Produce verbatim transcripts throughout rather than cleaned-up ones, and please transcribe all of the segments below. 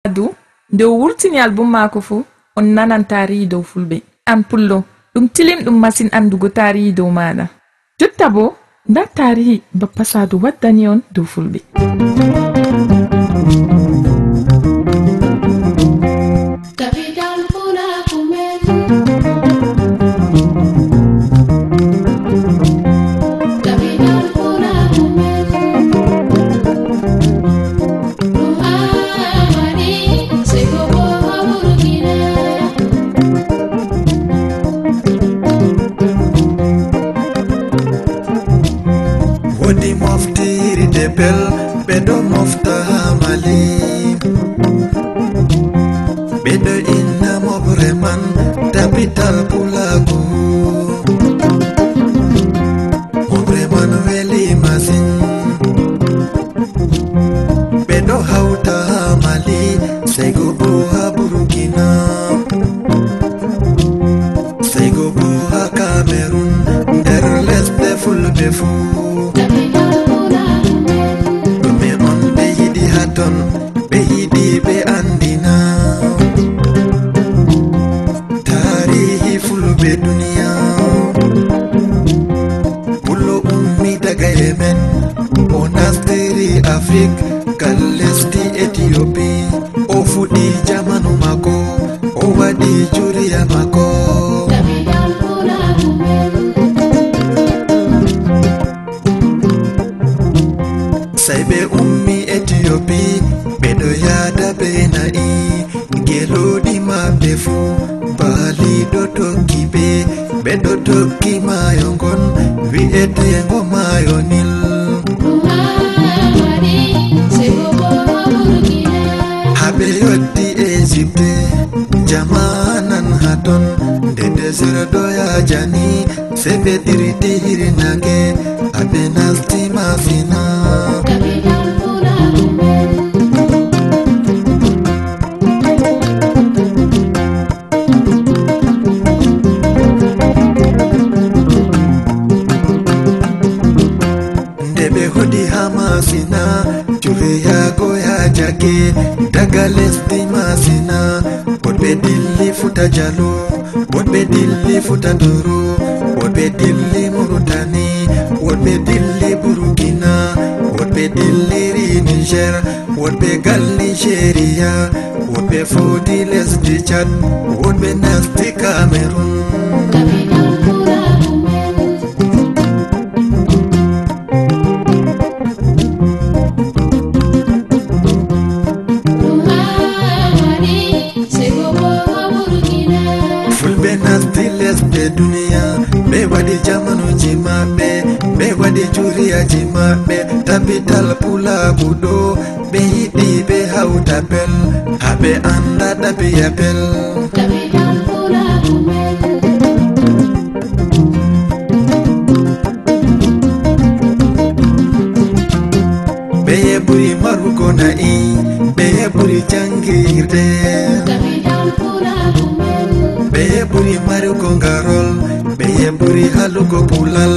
Abdu, nde o wurtini album maako fuu, on nanan taarihi dow Fulɓe. An Pullo, ɗum tilimɗum masin anndugo taarihi dow maaɗa. Jotta boo, ndaa taarihi Bappa Saadu waddani on dow Fulɓe. Capital Pulaaku men. Capital Pulaaku men. Ɗum Amadi, sey ko Boho Burkina. Woodi moftirde bel, ɓe ɗo mofta haa Mali. Ɓe ɗo inna Mobreman, tapital pulaaku. Mobreman weli masin. Ɓe ɗo hawta haa Mali, sey go boo haa Burkina. Sey go boo haa Kamerun, nder lesɗe Fulɓe fuu. Ɗume on ɓe yiɗi haa ton, ɓe yiɗi ɓe anndina. Taarihi Fulɓe duniya. Pullo ummi daga Yemen, o nastiri Afrik, gal lesdi Etiyopi. O fuɗɗi jamanu maako, o waɗi juriya maako. Sey ɓe ummi Etiyopi, ɓe ɗo yahda bee na'i, gelooɗi maɓɓe fuu, baali ɗo tokki ɓe, ɓe ɗo tokki maayo ngon, wi'eteengo maayo Nil. Haa ɓe yotti Ezipte, jama'a nan haa ton, nde deserto yaajani, sey ɓe dirti hirnaange, haa ɓe nasti Masina. Nde ɓe hoɗi haa Masina, jureyaago yaajake, daga lesdi Masina, woɗɓe dilli Futa Jalo, woɗɓe dilli Futa Toro, woɗɓe dilli Murutani, woɗɓe dilli Burkina, woɗɓe dilliri Niger, woɗɓe gal Nigeria, woɗɓe footi lesdi Chad, woɗɓe nasti Cameroun. Fulɓe nasti lesɗe duniya, ɓe waɗi jamanuuji maɓɓe, ɓe waɗi juriyaaji maɓɓe, tapital pulaaku ɗo, ɓe yiɗi ɓe hawta bel, haa ɓe annda ɗabiya bel. Ɓeye ɓuri marugo na'i, ɓeye ɓuri janngirde. Ɓeye ɓuri marugo ngarol, ɓeye ɓuri halugo pulal.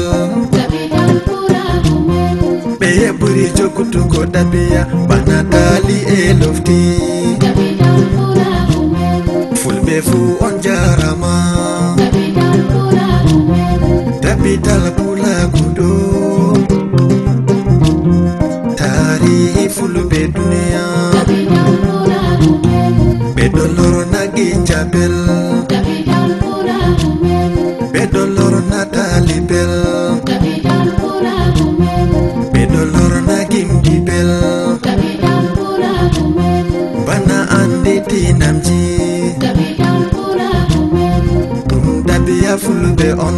Ɓeye ɓuri joggutugo ɗabiya, bana taali e lofti. Fulɓe fuu on njaaraama. Tapital pulaaku ɗo. Taarihi Fulɓe duniya. Ɓe ɗo lorna Ginja bel. Ɓe ɗo lorna Taali bel. Ɓe ɗo lorna Gimdi bel. Bana anndi tinamji. Ɗum ɗabiya Fulɓe on.